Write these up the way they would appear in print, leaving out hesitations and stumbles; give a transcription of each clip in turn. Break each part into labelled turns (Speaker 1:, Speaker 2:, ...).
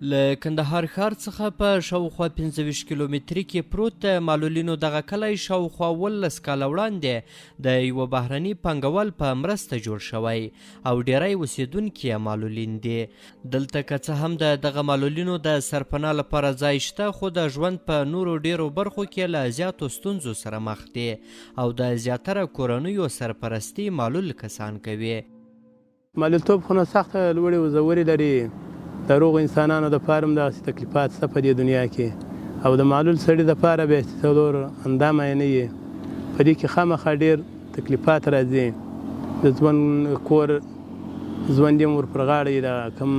Speaker 1: له کندهار ښار څخه په شاوخوا 25 کیلومتري کې پروت د معلولینو دغه کلی شاوخوا 17 کاله وړاندې د یوه بهرني پانګوال په مرسته جوړ شوی او ډیری اوسېدونکي یې معلولین دي. دلته که څه هم د دغه معلولینو د سرپناه لپاره ځای شته، خو د ژوند په نورو ډیرو برخو کې له زیاتو ستونزو سره مخ دي او د زیاتره کورنیو سرپرستي معلول کسان کوي.
Speaker 2: معلولتوب خو نو سخته لوړې وزورې لري، د روغو انسانانو د پاره هم دغسې تکلیفات شته په دې دنیا کې او د معلول سړي د پاره بیا چې څلور اندامه یې نه وي په دې کې خامخا ډېر تکلیفات راځي. د ژوند کور ژوند یې هم ور پر غاړه وي، دغه کوم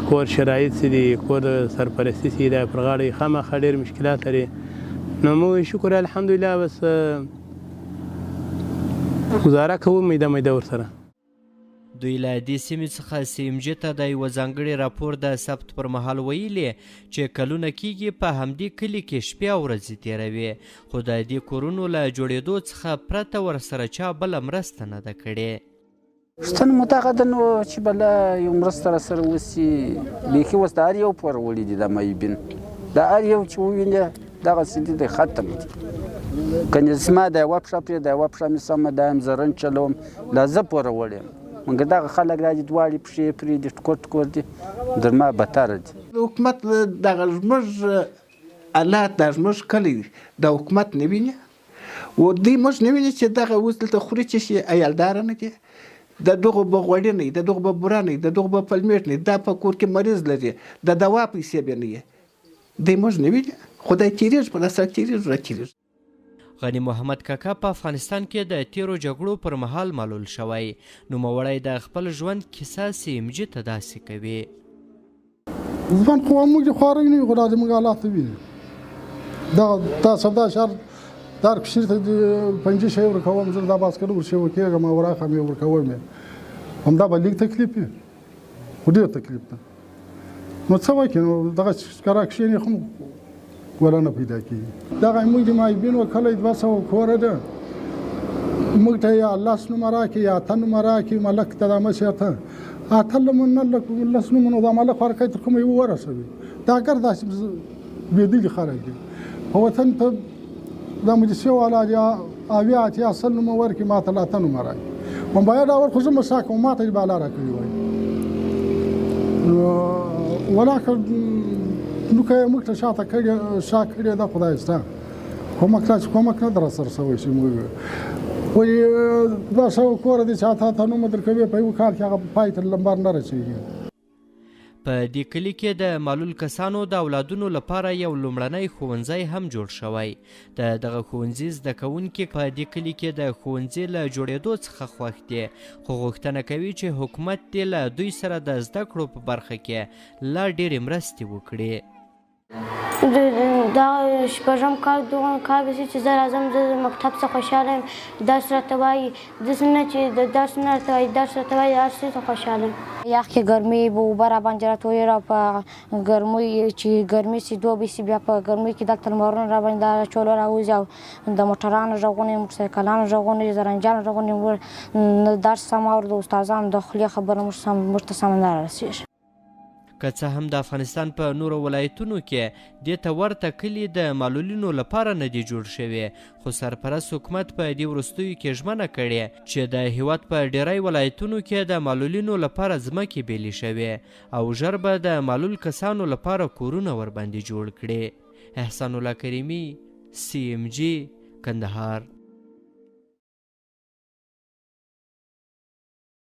Speaker 2: کور شرایط چې دي، کور د سرپرستي چې دا پر غاړه وي، خامخا ډېر مشکلات لري. نو موږ شکر الحمدلله بس ګزاره کوو میده میده ورسره.
Speaker 1: دوی له دې سیمې څخه سي ام جي ته د یوه ځانګړي راپور د ثبت پر مهال ویلي چې کلونه کیږي په همدې کلي کې شپې او ورځې تېروي، خو د دې کورونو له جوړېدو څخه پرته ورسره چا بله مرسته نه ده کړې.
Speaker 3: پوښتنه مو دغه ده نو چې بله یو مرسته راسره وسي. بیخي اوس د هر یو پور وړي دي دا معیوبین، د هر یو چې ووینې دغسې دي، دی ختم دي. کنې زما د یوه پښه پرې، د یوه پښه مې سمه ده، یم زه رنج چلوم، لا زه پوره وړی یم، مګر دغه خلک دا دي دواړې پښې یې پرې دي، ټکور ټکور دي، در ما بتره دي.
Speaker 4: د حکومت دغه زموږ حالات، دا زموږ کلی د حکومت نه ویني و دوی موږ نه ویني چې دغه اوس دلته خوري چې شي عیالداره نه دي، د دغو به غوړي نه وي، د دغو به بوره نه وي، د دغو به پلمېټ نه وي، دا په کور کې مریض لري، د دوا پیسې به نه وي، دوی موږ نه ویني، خو دی تېرېږي، په دا سړک تېرېږي را تېرېږي.
Speaker 1: غني محمد کاکا په افغانستان کې د تېرو جګړو پر مهال معلول شوی. نوموړی د خپل ژوند کیسه سي ام جي ته داسې کوي.
Speaker 5: ژوند خو موږ د خوارۍ نه یو، خو دا د موږ حالات ته ویني. دغه دا سودا شهر دار کوچني ته د پنجې شی ورکوم، زه دا باسکل ورشي وکېږم او راخم یې ورکوم یې، همدا به لږ تکلیف وي، خو ډېر تکلیف ده. نو څه وکړي، نو دغه کرا کښېني خو ولا نه پیدا کېږي. دغه موږ د معیوبینو کلی 200 کوره ده، موږ ته یا لس نومه راکړي یا اته نومه راکړي، ملک ته دا مشر ته اته نومه نه لس نومه، نو دا ملک ورکوي تر کومه یې ورسوي. دا ګر داسې لوېدلي خلک دي په وطن ته. دا مجلسې والا دي 70 80 100 نومه ورکړي، ما ته لا اته نومه راکړي. هم باید اول خو زه مسا کوم، ما ته دې بالا راکړي وای. نو ولاکه نو که یې موږ ته شاته کړې شا کړې ده، خدای شته کومک داسې کومک نه ده راسره شوی چې موږ وایي 200 کوره دي چې اته اته نومه درکوي، په یو کال کې هغه پای ته لمبر نه رسېږي.
Speaker 1: په دې کلي کې د معلول کسانو د اولادونو لپاره یو لومړنی ښوونځی هم جوړ شوی. د دغه ښوونځي زده کوونکي په دې کلي کې د ښوونځي له جوړېدو څخه خوښ دي، خو غوښتنه کوي چې حکومت دې له دوی سره د زده کړو په برخه کې لا ډېرې مرستې وکړي.
Speaker 6: دا شپږم کال دوهم کال به شي چې زه راځم، زه د مکتب څخه خوشحاله یم. درس راته وایي، داسې نه چې د درس نه راته وایي، درس راته وایي، هر څه ته خوشحاله یم.
Speaker 7: یخ کې ګرمي به اوبه راباندې راتویږي او په ګرمۍ چې ګرمي سي دوبی سي، بیا په ګرمۍ کې دلته لمرونه راباندې دا چولو راوځي او د موټرانو غږونه، موټرسایکلانو غږونه، زرنجانو غږونه، موږ نه درس سم اورو، د استادانو د خولې خبره موږ ته سمه نه رارسېږي.
Speaker 1: که څه هم د افغانستان په نورو ولایتونو کې دې ته ورته کلي د معلولینو لپاره نه دي جوړ شوي، خو سرپرست حکومت په دې وروستیو کې ژمنه کړې چې د هیواد په ډیری ولایتونو کې د معلولینو لپاره ځمکې بېلې شوې او ژر به د معلول کسانو لپاره کورونه ورباندې جوړ کړي. احسان الله کریمي، سی ام جي، کندهار.